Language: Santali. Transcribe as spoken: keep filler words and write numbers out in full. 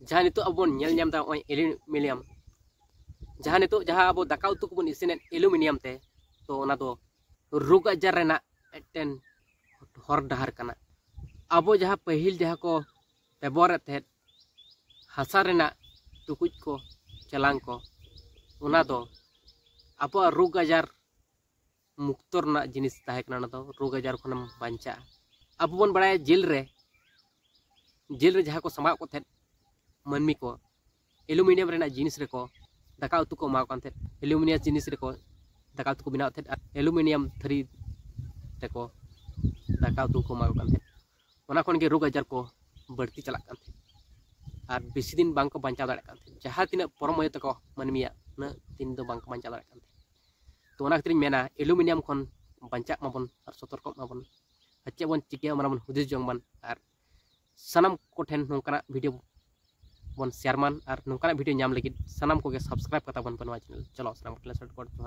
ᱡᱟᱦᱟᱸ ᱱᱤᱛᱚᱜ ᱟᱵᱚ ᱵᱚᱱ ᱧᱮᱞ ᱧᱟᱢ ᱮᱫᱟ, ᱱᱚᱜᱼᱚᱭ ᱮᱞᱩᱢᱤᱱᱤᱭᱟᱢ, ᱡᱟᱦᱟᱸ ᱱᱤᱛᱚᱜ ᱡᱟᱦᱟᱸ ᱟᱵᱚ ᱫᱟᱠᱟ ᱩᱛᱩ ᱠᱚᱵᱚᱱ ᱤᱥᱤᱱᱮᱫ ᱮᱞᱩᱢᱤᱱᱤᱭᱟᱢ ᱛᱮ, ᱛᱚ ᱚᱱᱟ ᱫᱚ ᱨᱳᱜᱽ ᱟᱡᱟᱨ ᱨᱮᱱᱟᱜ ᱢᱤᱫᱴᱮᱱ ᱦᱚᱨ ᱰᱟᱦᱟᱨ ᱠᱟᱱᱟ᱾ ᱟᱵᱚ ᱡᱟᱦᱟᱸ ᱯᱟᱹᱦᱤᱞ ᱡᱟᱦᱟᱸ ᱠᱚ ᱵᱮᱵᱚᱦᱟᱨᱮᱫ ᱛᱟᱦᱮᱸᱫ, ᱦᱟᱥᱟ ᱨᱮᱱᱟᱜ ᱴᱩᱠᱩᱡ ᱠᱚ, ᱪᱮᱞᱟᱝ ᱠᱚ, ᱚᱱᱟ ᱫᱚ ᱟᱵᱚᱣᱟᱜ ᱨᱳᱜᱽ ᱟᱡᱟᱨ ᱢᱩᱠᱛᱚ ᱨᱮᱱᱟᱜ ᱡᱤᱱᱤᱥ ᱛᱟᱦᱮᱸ ᱠᱟᱱᱟ᱾ ᱚᱱᱟ ᱫᱚ ᱨᱳᱜᱽ ᱟᱡᱟᱨ ᱠᱷᱚᱱᱮᱢ ᱵᱟᱧᱪᱟᱜᱼᱟ᱾ ᱟᱵᱚ ᱵᱚᱱ ᱵᱟᱲᱟᱭᱟ, ᱡᱮᱞ ᱨᱮ, ᱡᱮᱞ ᱨᱮ ᱡᱟᱦᱟᱸ ᱠᱚ ᱥᱟᱢᱵᱟᱣ ᱠᱚ ᱛᱟᱦᱮᱸᱫ ᱢᱟᱹᱱᱢᱤ ᱠᱚ, ᱮᱞᱩᱢᱤᱱᱤᱭᱟᱢ ᱨᱮᱱᱟᱜ ᱡᱤᱱᱤᱥ ᱨᱮᱠᱚ ᱫᱟᱠᱟ ᱩᱛᱩ ᱠᱚ ᱮᱢᱟ ᱠᱚ ᱠᱟᱱ ᱛᱟᱦᱮᱸᱫ, ᱮᱞᱩᱢᱤᱱᱤᱭᱟᱢ ᱡᱤᱱᱤᱥ ᱨᱮᱠᱚ ᱫᱟᱠᱟ ᱩᱛᱩ ᱠᱚ ᱵᱮᱱᱟᱣ ᱛᱟᱦᱮᱸᱫ, ᱟᱨ ᱮᱞᱩᱢᱤᱱᱤᱭᱟᱢ ᱛᱷᱟᱹᱨᱤ ᱨᱮᱠᱚ ᱫᱟᱠᱟ ᱩᱛᱩ ᱠᱚ ᱮᱢᱟ ᱠᱚ ᱠᱟᱱ ᱛᱟᱦᱮᱸᱫ᱾ ᱚᱱᱟ ᱠᱷᱚᱱ ᱜᱮ ᱨᱳᱜᱽ ᱟᱡᱟᱨ ᱠᱚ ᱵᱟᱹᱲᱛᱤ ᱪᱟᱞᱟᱜ ᱠᱟᱱ ᱛᱟᱦᱮᱸᱫ, ᱟᱨ ᱵᱮᱥᱤ ᱫᱤᱱ ᱵᱟᱝ ᱠᱚ ᱵᱟᱧᱪᱟᱣ ᱫᱟᱲᱮᱭᱟᱜ ᱠᱟᱱ ᱛᱟᱦᱮᱸᱫ᱾ ᱡᱟᱦᱟᱸ ᱛᱤᱱᱟᱹᱜ ᱯᱚᱨᱚᱢ ᱟᱭᱩ ᱛᱟᱠᱚ ᱢᱟᱹᱱᱢᱤᱭᱟᱜ, ᱩᱱᱟᱹᱜ ᱫᱤᱱ ᱫᱚ ᱵᱟᱝ ᱠᱚ ᱵᱟᱧᱪᱟᱣ ᱫᱟᱲᱮᱭᱟᱜ ᱠᱟᱱ ᱛᱟᱦᱮᱸᱫ᱾ ᱛᱚ ᱚᱱᱟ ᱠᱷᱟᱹᱛᱤᱨᱤᱧ ᱢᱮᱱᱟ, ᱮᱞᱩᱢᱤᱱᱤᱭᱟᱢ ᱠᱷᱚᱱ ᱵᱟᱧᱪᱟᱜ ᱢᱟᱵᱚᱱ ᱟᱨ ᱥᱚᱛᱚᱨᱠᱚᱜ ᱢᱟᱵᱚᱱ᱾ ᱟᱨ ᱪᱮᱫ ᱵᱚᱱ ᱪᱤᱠᱟᱹᱭᱟ, ᱚᱱᱟ ᱵᱚᱱ ᱦᱩᱫᱤᱥ ᱡᱚᱝ ᱢᱟᱱ, ᱟᱨ ᱥᱟᱱᱟᱢ ᱠᱚᱴᱷᱮᱱ ᱱᱚᱝᱠᱟᱱᱟᱜ ᱵᱷᱤᱰᱤᱭᱳ ᱵᱚᱱ ᱥᱮᱭᱟᱨ ᱢᱟᱱ, ᱟᱨ ᱱᱚᱝᱠᱟᱱᱟᱜ ᱵᱷᱤᱰᱤᱭᱳ ᱧᱟᱢ ᱞᱟᱹᱜᱤᱫ ᱥᱟᱱᱟᱢ ᱠᱚᱜᱮ ᱥᱟᱵᱥᱠᱨᱟᱭᱤᱵ ᱠᱟᱛᱟ ᱵᱚᱱ ᱯᱮ ᱱᱚᱣᱟ ᱪᱮᱱᱮᱞ᱾ ᱪᱚᱞᱚ, ᱥᱟᱱᱟᱢ ᱠᱚᱴᱷᱮᱱ ᱥᱚᱴ ᱠᱚᱴ ᱡᱚᱦᱟᱨ᱾